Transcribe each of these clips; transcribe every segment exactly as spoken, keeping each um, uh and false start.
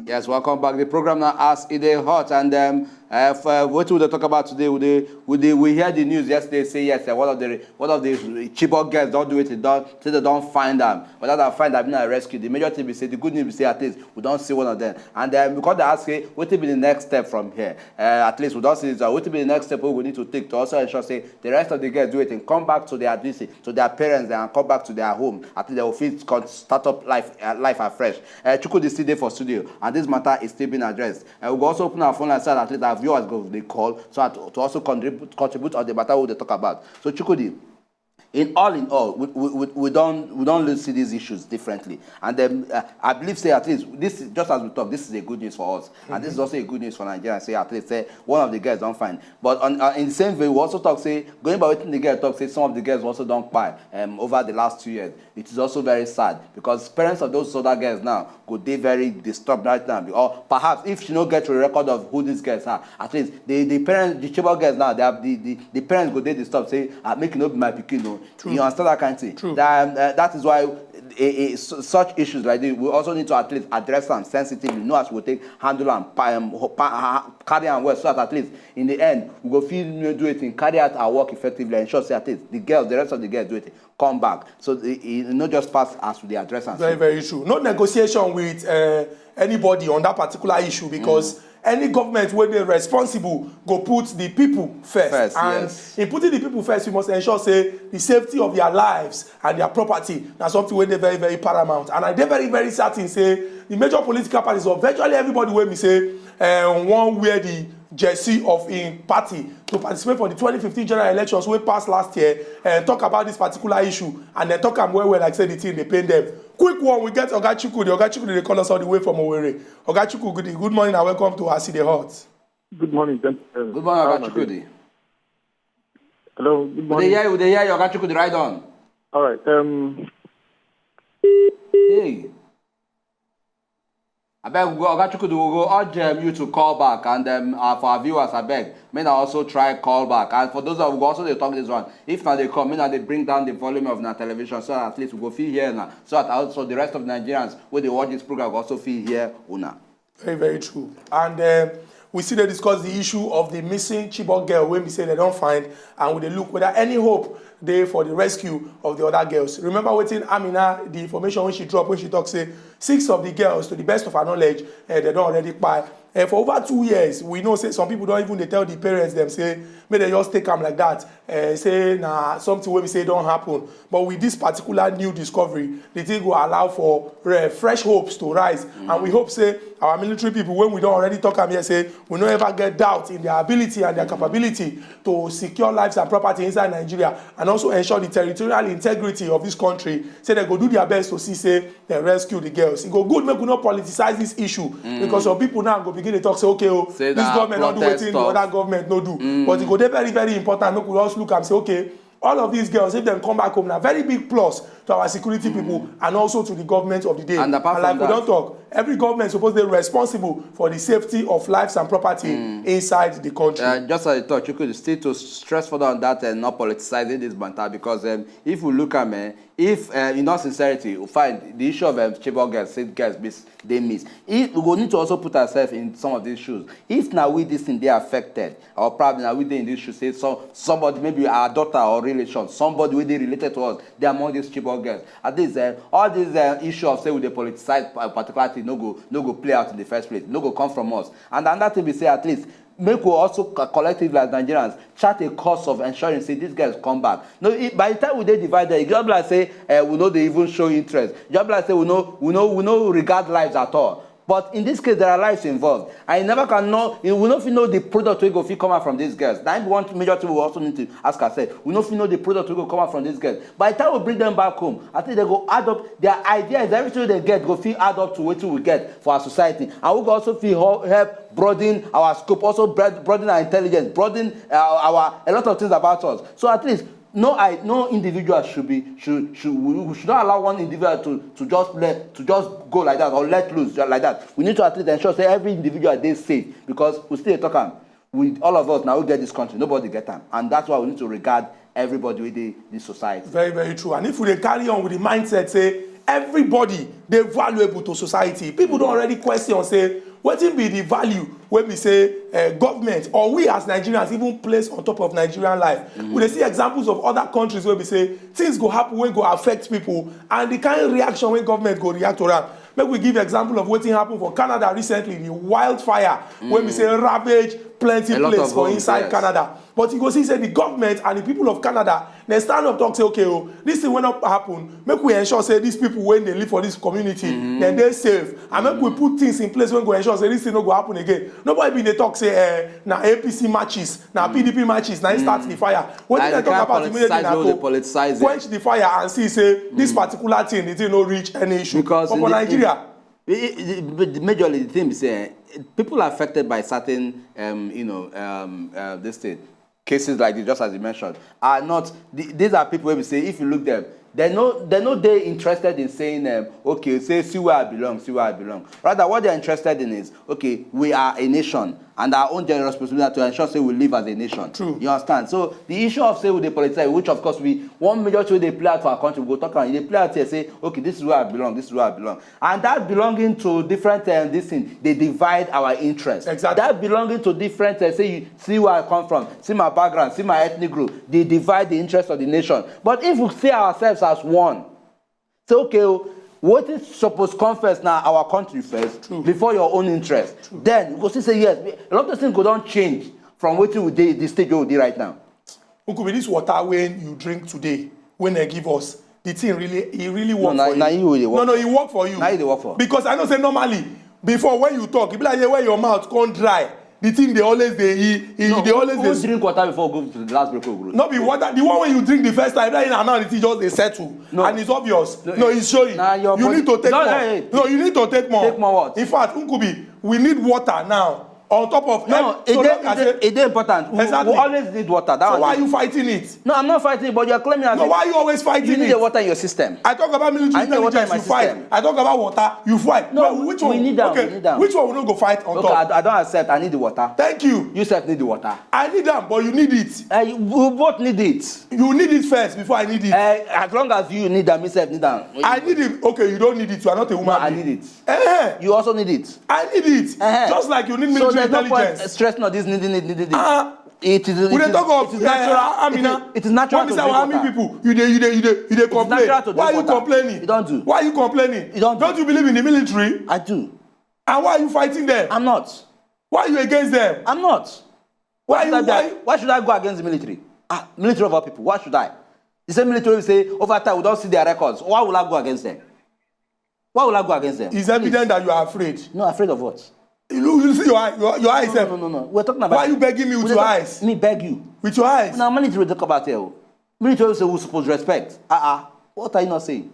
Yes, welcome back. The program now as it is hot, and um, uh, for, uh, what we dey talk about today, we dey, we dey, we hear the news yesterday. Say yes, uh, one of the one of the Chibok girls don't do it. Don't say they don't find them, but that I find them in a rescue. The major thing we say, the good news we say at least we don't see one of them, and um, because they ask, hey, what will be the next step from here? Uh, at least we don't see this. Uh, what will be the next step we need to take to also ensure say the rest of the girls do it and come back to their D C, to their parents, and come back to their home? At least they will feel con- start up life, uh, life afresh. Uh, Chukwudi still dey for studio, and this matter is still being addressed. Uh, we go also open our phone line so that at least our viewers go dey call so that to also contribute contribute on the matter we dey talk about. So Chukwudi, in all in all, we we we, we don't we don't see these issues differently, and then uh, I believe say at least this is, just as we talk, this is a good news for us, and this is also a good news for Nigeria. Say at least say one of the girls don't find, but on uh, in the same way we also talk say going by wetin the girl talk say some of the girls also don't buy um, over the last two years. It is also very sad because parents of those other girls now go dey very disturbed right now, or perhaps if she no get a record of who these girls are, at least the the parents, the Chibok girls now, they have the the, the parents go dey disturbed say, ah, make e no be my pikin o. True. You understand that kind of thing? True. That, uh, that is why a, a, su- such issues like this we also need to at least address them sensitively, know as we take handle and pa- um, ho- pa- ha- carry and well, so that at least in the end we go feel do it and carry out our work effectively, ensure say at least the girls, the rest of the girls do it, come back. So e e no just pass as we dey address am. Very, so very true. No negotiation with uh, anybody on that particular issue because mm. any government wey dey responsible go put the people first. First, and yes. In putting the people first, we must ensure say the safety of their lives and their property na something wey dey very, very paramount. And I dey very, very certain say the major political parties, or virtually everybody wey be say uh, wan wear the jersey of im party to participate for the twenty fifteen general elections wey pass last year and talk about this particular issue and then talk am well well like say the thing dey pain them. Quick one, we get Oga Chukwudi. Oga Chukwudi dey call us all the way from Owerri. Oga Chukwudi, good morning and welcome to As E Dey Hot. Good morning, gentlemen. Good morning, Oga Chukwudi. Hello, good morning. We dey hear you, we dey hear you, Oga Chukwudi, right on. All right. Um, hey. Abeg, we go, Oga Chukwudi, we go urge um, you to call back, and um, uh, for our viewers, abeg, may I also try call back. And for those of who also they talk this one, if now they come, may now they bring down the volume of our television, so at least we go feel here now, so that also the rest of Nigerians where they watch this program go also feel here una. Very, very true. And uh, we still dey discuss the issue of the missing Chibok girl wey be say they don't find, and we dey look whether any hope dey for the rescue of the other girls. Remember wetin Amina, the information wey she drop, when she talk say six of the girls, to the best of her knowledge, uh, they don't already kpai. Uh, for over two years, we know say some people don't even dey tell the parents them say make they just take am like that. Uh, say na something wey be say don't happen. But with this particular new discovery, the thing go allow for uh, fresh hopes to rise. Mm-hmm. And we hope say our military people, when we don't already talk am here, say we no ever get doubt in their ability and their capability to secure lives and property inside Nigeria and also ensure the territorial integrity of this country. Say they go do their best to see say they rescue the girls. It go good make we not politicize this issue mm. because some people now go begin to talk say, okay, oh, say this government not do wetin the other government no do. Mm. But it go dey very, very important make we also look and say, okay, all of these girls, if they come back home, na very big plus to our security mm. people and also to the government of the day. And apart and like from we that, don't talk, every government suppose dey responsible for the safety of lives and property mm. inside the country. Uh, just as I talk, you could still to stress further on that and not politicizing this matter because um, if we look at me, if uh, in all sincerity, we find the issue of um, Chibok girls, said girls, miss, they miss. If we go need to also put ourselves in some of these shoes. If now we this thing they affected, or probably now we dey in this shoe, say so somebody, maybe our daughter or relation, somebody wey dey related to us, they among these Chibok girls. At least uh, all this uh, issue of say we dey politicize a particular thing no go no go play out in the first place, no go come from us. And another thing we say at least make we also co- collectively as Nigerians chart a course of ensuring say these girls come back. No, it, by the time we dey divided, e just be like say uh, we no dey even show interest. E just be like say we no we no we no regard lives at all. But in this case, there are lives involved. I never can know, we no fit know the product wey go fit come out from these girls. That is one major thing we also need to ask ourselves. We no fit know the product wey go come out from these girls. By the time we bring them back home, I think they go add up, their ideas, everything they get go fit add up to wetin we get for our society. And we go also fit ho- help broaden our scope, also broad- broaden our intelligence, broaden our, our a lot of things about us. So at least no I no individual should be should should we, we should not allow one individual to to just let to just go like that or let loose just like that. We need to at least ensure say every individual dey safe because we still dey talk am with all of us now we get this country, nobody get am, and that's why we need to regard everybody wey dey this society. Very, very true. And if we dey carry on with the mindset say Everybody dey valuable to society. People don already question say wetin be the value wey be say uh, government or we as Nigerians even place on top of Nigerian life. Mm. We dey see examples of other countries wey be say things go happen wey go affect people and the kind reaction wey government go react to am. Make we give example of wetin happen for Canada recently, the wildfire wey be say ravage plenty place for inside Canada. But you go see say the government and the people of Canada, they stand up talk say, okay, oh, this thing wey don happen, make we ensure say these people wey dey live for this community, dem dey safe, and make we put things in place wey go ensure say this thing no go happen again. Nobody bin dey talk say eh, na A P C matches, na P D P matches, na im start the fire. Wetin dem talk about immediately na to quench the fire and see say this particular thing, the thing no reach any issue. But for Nigeria, majorly the thing be say eh, people affected by certain um, you know um, uh, this thing, cases like this, just as you mentioned, are not. These are people wey be say if you look them, they no they no dey interested in saying um, okay, say see where I belong, see where I belong. Rather, what they are interested in is okay, we are a nation and our own general responsibility to ensure say we live as a nation. True. You understand? So the issue of say we dey politicize, which of course we one major thing wey dey play out for our country, we go talk am, e dey play out here say okay, this is where I belong, this is where I belong. And that belonging to different um, this thing dey divide our interest. Exactly. That belonging to different uh, say you see where I come from, see my background, see my ethnic group, dey divide the interest of the nation. But if we see ourselves as one, say okay o, wetin suppose come first na our country first before your own interest, then you go see say yes, a lot of things go don change from wetin we dey the stage wey we dey right now. Nkubi, this water wey you drink today, wey dem give us, the thing really, e really work for you. Na you e dey work. No, no, e work for you. Na you dey work for. Because I know say normally, before when you talk, e be like say when your mouth come dry, the thing dey always dey e e dey always dey. No, who drink water before go to the last break wey we go? No be water, the one wey you drink the first time, e be like na now the thing just dey settle. No. And it's obvious. No, it's showing. You need to take more. No, you need to take more. Take more what? In fact, Nkubi, we need water now. On top of no, it dey it dey important. We, exactly. We always need water. That so why are you fighting it? No, I'm not fighting it, but you're claiming as no, why are you always fighting you need it? The water in your system. I talk about military I intelligence, you fight. I talk about water, you fight. No, well, which we one? Need them, okay, we need them. Which one we no go fight on okay, top? I, I don't accept. I need the water. Thank you. You self need the water. I need them, but you need it. Uh, you, we both need it. You need it first before I need it. Uh, as long as you need them, me self need them. I need it. Okay, you don't need it. You are not a woman. No, I need it. Eh. You also need it. I need it. Eh. Just like you need military intelligence. So there's no point stressing on this needing it, needing it. Uh, it is, we dey talk of Amina. It is natural to drink water. When we say our army people, you dey you dey you dey you dey complain. Why are you complaining? You don't do. Why are you complaining? You don't do. Don't you believe in the military? I do. And why are you fighting them? I'm not. Why are you against them? I'm not. Why you why? Why should I go against the military? Ah, military of all people. Why should I? The same military will say over time we don't see their records. Why will I go against them? Why will I go against them? It's evident that you are afraid. No, afraid of what? You look, you see your eye, your, your eyes. No, no, no, no. We're talking about. Why are you begging me with your eyes? Me beg you. With your eyes. Now, military we talk about here. Military say we suppose respect. Uh-uh. What are you not saying?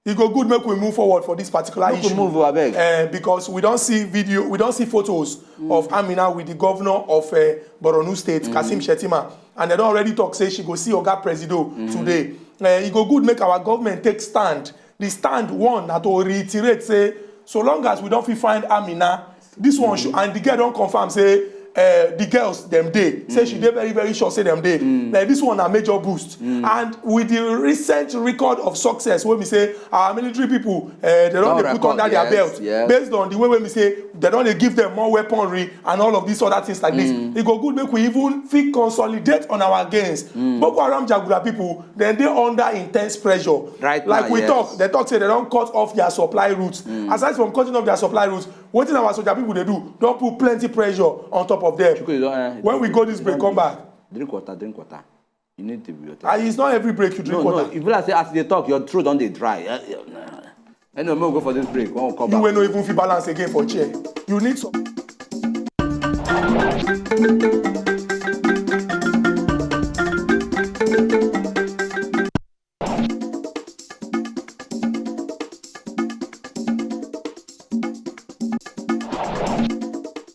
E go good make we move forward for this particular issue. Make we move, abeg. Uh, because we don't see video, we don't see photos mm. of Amina with the governor of uh, Borno State, mm. Kasim Shetima, and they don't already talk say she go see Oga Presido mm. today. Uh, e go good make our government take stand. The stand one na to reiterate say so long as we don't fit find Amina, this one should, and the girl don't confirm say uh, the girls them dey say she dey very very sure say them dey like this one na major boost and with the recent record of success wey be say our military people uh, they don dey put under their belt based on the way wey be say they don dey give them more weaponry and all of these other things like this e go good make we even fit consolidate on our gains boko haram jagura people dem dey under intense pressure like we talk dem talk say dem don cut off their supply routes aside from cutting off their supply routes wetin our soldier people dey do don put plenty pressure on top of them. Chukwudi don eh, when we go this break come back. Drink water, drink water. You need to be water. Ah, it's not every break you drink no, water. No, if you like say as you dey talk, your throat don dey dry. Eh, eh, nah. Anyway, make we go for this break. When we come back. You wey no even fit balance again for chair. You need some.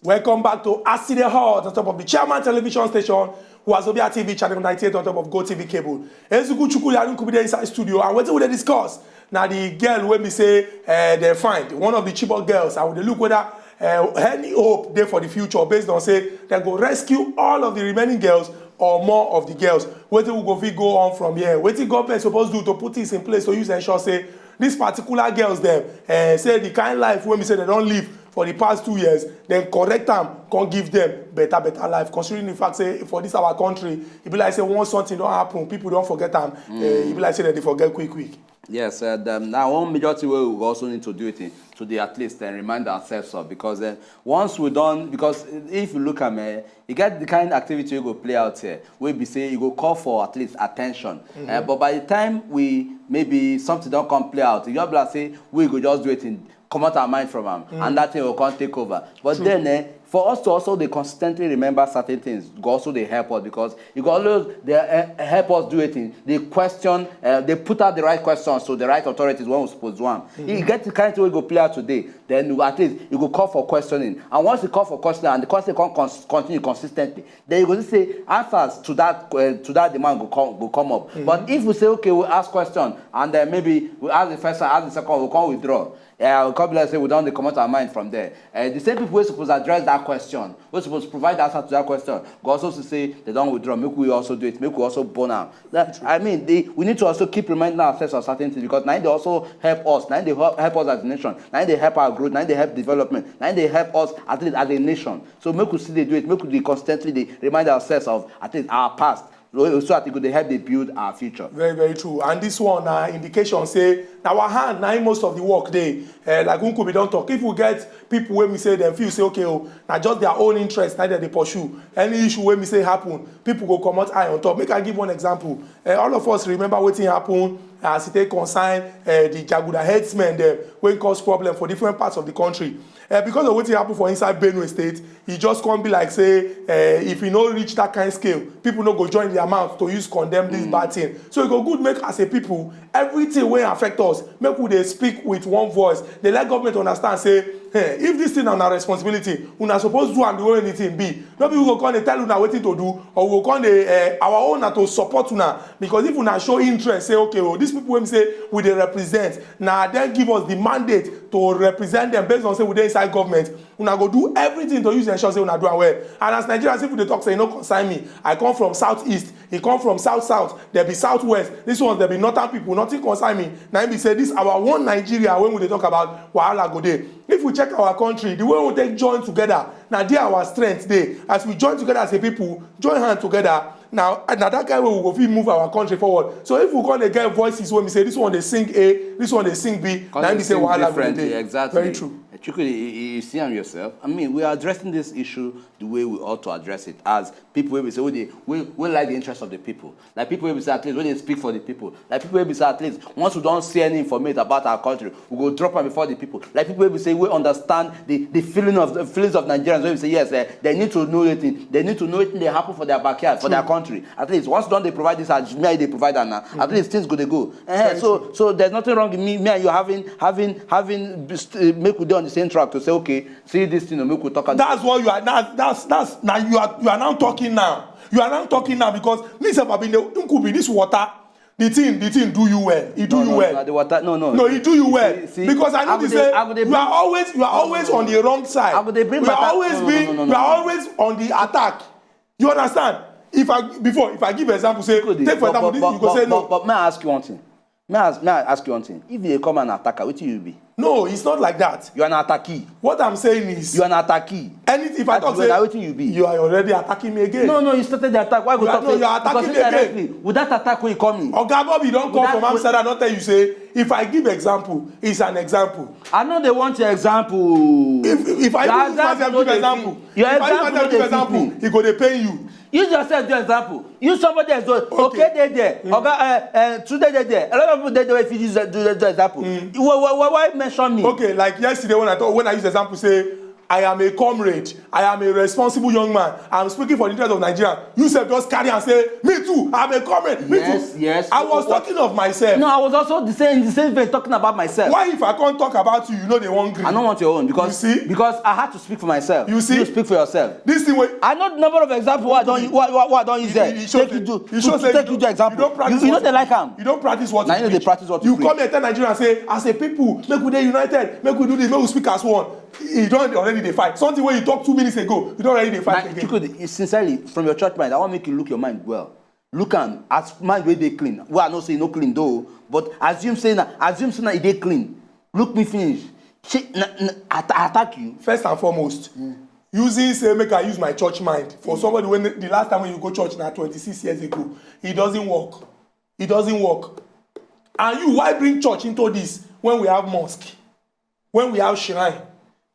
Welcome back to Aside Hall, on top of the Chairman Television Station, Wazobia T V channel ninety-eight on top of Go T V cable. Ezuku Chukwu Yarun could be there inside studio, and wetin we dey discuss na the girl wey be say uh, they find one of the Chibok girls, and we dey look whether uh, any hope dey for the future based on say they go rescue all of the remaining girls or more of the girls. Wetin we go fit go on from here? Wetin government suppose do to put things in place to use ensure say These particular girls dem, eh, say the kind life wey be say dem don live for the past two years, dem correct am, come give dem better better life, considering the fact say for this our country, e be like say once something don happen, people don forget am. Eh, e be like say dem dey forget quick quick. Yes, uh, um, now one major thing we also need to do it in, to the at least and remind ourselves of, because uh, once we don't, because if you look at me, you get the kind of activity you go play out here, we be say you go call for at least attention. Uh, but by the time we maybe something don't come play out, you just be like say we go just do it in, comot our mind from am, and that thing will come take over. But then, eh, for us to also dey consistently remember certain things go also dey help us, because e go always dey, eh, help us do wetin, dey question, eh, dey put out the right questions to the right authorities when we suppose do am. E get the kind thing wey go play out today, then you, at least you go call for questioning, and once you call for questioning and the question come cons continue consistently, then you go see say answers to that, eh, to that demand go come, go come up. But if we say, okay, we ask question, and then maybe we ask the first one, ask the second one, we come withdraw. Yeah, we come be like say we don dey comot our mind from there. Eh, the same people wey suppose address that question, wey suppose provide answer to that question, go also see say they don withdraw. Make we also do it. Make we also burn am. That, I mean, they, we need to also keep reminding ourselves of certain things, because na im dey also help us. Na im dey help, help us as a nation. Na im dey help our growth. Na im dey help development. Na im dey help us at least as a nation. So make we still dey do it. Make we dey constantly dey remind ourselves of at least our past, so, so that e go dey help dey build our future. Very, very true. And this one na indication say na our hand na im most of the work dey. Eh, like Nkubi don talk, if we get people wey we say dem feel say, okay, oh, na just their own interest na dem dey pursue. Any issue wey we say happen, people go comot eye on top. Make I give one example. Eh, all of us remember wetin happen as e take concern, eh, the Jaguda herdsmen dem wey cause problem for different parts of the country. Eh, because of wetin happen for inside Benue State, e just come be like say, eh, if e no reach that kind scale, people no go join their mouth to use condemn this bad thing. So e go good make as a people, everything wey affect us, make we dey speak with one voice, dey let government understand say, eh, if this thing na una responsibility, una suppose do am the way the thing be. No be we go come dey tell una wetin to do, or we go come dey, eh, our own na to support una, because if una show interest say, okay, oh, these people wey be say we dey represent, na dem give us the mandate to represent them based on say we dey inside government, una go do everything to use ensure say una do am well. And as Nigerians, if we dey talk say e no concern me, I come from southeast, e come from south south, dem be southwest, this ones dem be northern people, nothing concern me. Na im be say this our one Nigeria wey we dey talk about, wahala go dey. If we check our country, the way we take join together, na there our strength dey. As we join together as a people, join hand together, na, na that kind way we go fit move our country forward. So if we come dey get voices wey be say this one dey sing A, this one dey sing B, na im be say wahala go dey. Exactly. Very true. Chukwudi, you, you see am yourself. I mean, we are addressing this issue the way we ought to address it, as people wey be say we dey, we, we like the interest of the people, like people wey be say at least we dey speak for the people, like people wey be say at least once we don see any information about our country, we go drop am before the people, like people wey be say we understand the, the feeling of, the feelings of Nigerians, wey be say yes, eh, they need to know wetin, they need to know wetin dey happen for their backyard, for their country. At least once we don dey provide this, as me I dey provide am now, at least things go dey go. Eh, so, so there's nothing wrong with me, me and you having, having, having, uh, make we dey on the same track to say, okay, see this thing, oh, make we talk am. That's what you are. That's, that's, that's now you are, you are now talking now. You are now talking now because me sef, I been dey, Nkubi, this water, the thing, the thing do you well. E do you well. No, no, no, the water, no, no. No, e do you well. See, see, because I know I go dey, say I go dey you are always, you are always on the wrong side. I go dey bring you are always being, you are always on the attack. You understand? If I, before, if I give example, say, take for example, this, you go say no. But, but, but may I ask you one thing? May I ask, may I ask you one thing? If they come an attacker, wetin you be? No, it's not like that. You are an attackee. What I'm saying is, you are an attackee. Anything, if I talk say, wetin you be? You are already attacking me again. No, no, you started the attack. Why go talk? No, you are attacking me again. With that attack wey you come in. Oga Bobby don come from outside. I don tell you say, if I give example, it's an example. I no dey want your example. If, if I use myself give example, your example no dey fit me. E go dey pain you. Use yourself do example. Use somebody else. Okay, dey there. Oga, uh, uh, today dey there. A lot of people dey there wey fit use, do, do example. Why, why, why, why mention me? Okay, like yesterday when I talk, when I use example, say I am a comrade. I am a responsible young man. I'm speaking for the interest of Nigeria. You sef just carry and say, me too. I'm a comrade. Me too. Yes, yes. I was talking of myself. No, I was also the same, the same vein talking about myself. Why if I can't talk about you, you know they won't gree? I don't want your own because, you see? Because I had to speak for myself. You see? You speak for yourself. This thing wey I know the number of examples why I don't, why, why, why I don't use there. Take you do, you show say take you do example. You don't practice. You know they like am. You don't practice what you preach. They practice what you preach. You come here tell Nigeria say, as a people, make we dey united, make we do this, make we speak as one. You don already dey fight. Something wey you talk two minutes ago, you don already dey fight again. Chukwudi, sincerely, from your church mind, I want make you look your mind well. Look am as mind wey dey clean, wey I know say e no clean though, but assume say na, assume say na e dey clean. Look me finish. Shey na, na atta- attack you? First and foremost, using say make I use my church mind for somebody when the last time when you go church na twenty-six years ago, it doesn't work. It doesn't work. And you, why bring church into this when we have mosque, when we have shrine?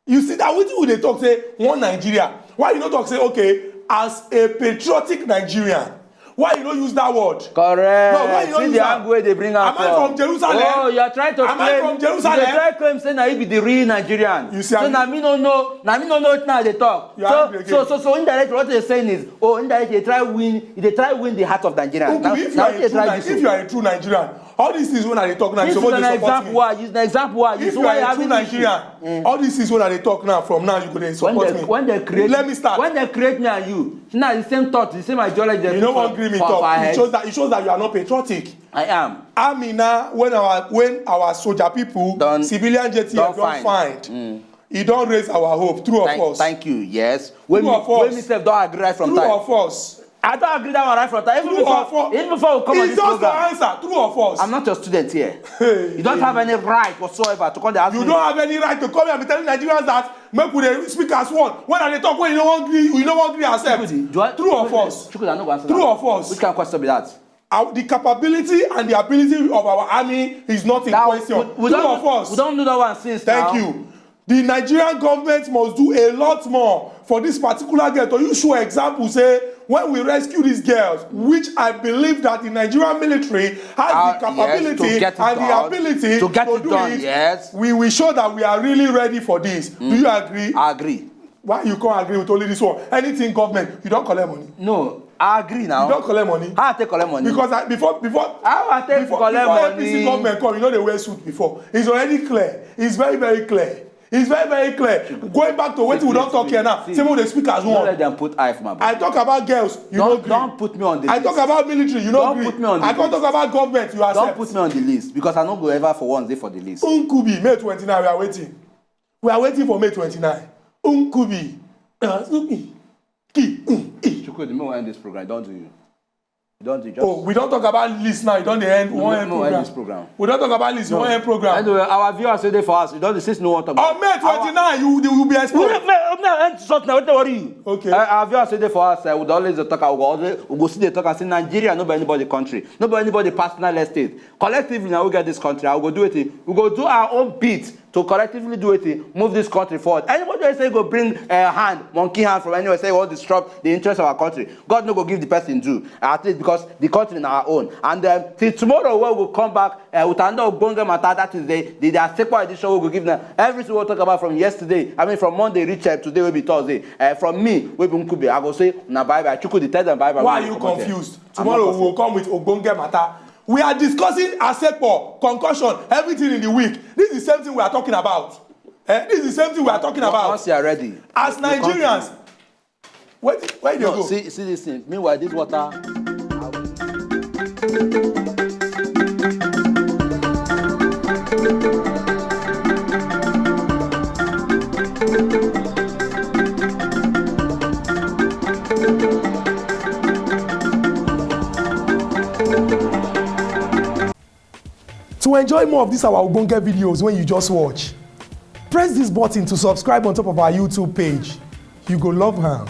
You see that wetin we dey talk say one Nigeria. Why you no talk say, okay, as a patriotic Nigerian, why you no use that word? Correct. No, why you no See use the am? Angle wey dey bring am Am I from Jerusalem? Oh, you are trying to Am I claim. From Jerusalem? You dey try claim say na you be the real Nigerian. You see, So I'm na me no know. Na me no know wetin I dey talk. You are So angry again. so so so indirectly what you're saying is, oh, indirectly you dey try win, you dey try win the heart of Nigerians. Uncle, Na if you na are wetin a you true try Ni- do so. If you are a true Nigerian, all these things when I dey talk now, you This is suppose an dey support example me. Why use an example why If use you why are a true having issue. Nigerian, all these things when I dey talk now, from now you go dey When support they me. When they create Let me start. When they create me and you, see na the same thought, the same ideology. You no wan gree me talk. It shows that it shows that you are not patriotic. I am. Army na when our when our soldier people, Don- civilian J T F don don find. find. Mm. E don raise our hope. True or Thank, false? Thank you. Yes. When True me, or false? When me sef don agree right from True time. Or false? I don agree that one right from time. Even True before, or false? Even before we come on It's this just program. An answer. True or false? I'm not your student here. Hey, You don't hey. have any right whatsoever to come dey ask You me. Don't have any right to come here and be telling Nigerians that make we dey speak as one. When I dey talk, when you no wan gree, you no wan gree accept. Chukwudi, do I- True or false? Chukwudi, I no go answer True that. Or false? Which kind of question be that? Our, the capability and the ability of our army is not in That question. We, we True don't, or false? We don't do that one since Thank now. You. The Nigerian government must do a lot more for this particular girl. To use show example, say when we rescue these girls, which I believe that the Nigerian military has Ah, the capability yes, to get it and done. The ability To get to it do done, it, yes. We will show that we are really ready for this. Mm. Do you agree? I agree. Why you can't agree with only this one? Anything government, you don't collect money. No, I agree now. You don't collect money. How I take collect money? Because I, before before How I take before, collect before money? A P C government come, you know they wear suit before. It's already clear. It's very very clear. It's very very clear. Going back to what we don't talk here now. See, see, see. Say we dey speak as one. Don't let them put eye for my body. I talk about girls, you don't, don't agree. Don't put me on the I list. I talk about military, you don't agree. Don't put me on the I list. I can't talk about government, you accept. Don't put me on the list because I no go ever for once dey for the list. Nkubi, May twenty-nine, we are waiting. We are waiting for May twenty-nine. Nkubi. Uh, Nkubi. Ki, mm, eh. Chukwudi, the more we end this program, don't do you. You don't do just. Oh, we don't talk about list now. You don't dey end No, one no, end no, end program. This program. We don't talk about list. No. One end program. Anyway, our viewers say they for us. You don't since no one talk On about May our twenty-nine, you you will be We exposed. May, May end something. What worry you? Okay. Uh, our viewers say they for us. Uh, we always dey talk. We go always we go see they talk and say Nigeria no be anybody country, no be anybody personal estate. Collectively, now we get this country. I go do it. We go do our own bit to collectively do it, move this country forward. Anybody wey say go bring a hand, monkey hand from anywhere, say we wan disrupt the interest of our country, God no go give the person due. At least because the country na our own. And um, till tomorrow, we will come back uh, with another ogbonge matter. That is the the, the Asekpa edition we go give now. Everything we talk about from yesterday, I mean from Monday reach uh, today will be Thursday. Uh, from me, we be Nkubi. I go say na bye bye. Chukwudi, tell them bye bye. Why are you confused? Tomorrow we will come with ogbonge matter. We are discussing Asekpo, concussion, everything in the week. This is the same thing we are talking about. Eh? This is the same thing we are talking about. Once you are ready, as Nigerians, where, where you no, go? See, see this thing. Meanwhile, this water. To enjoy more of these our ogbonge videos when you just watch, press this button to subscribe on top of our YouTube page. You go love am.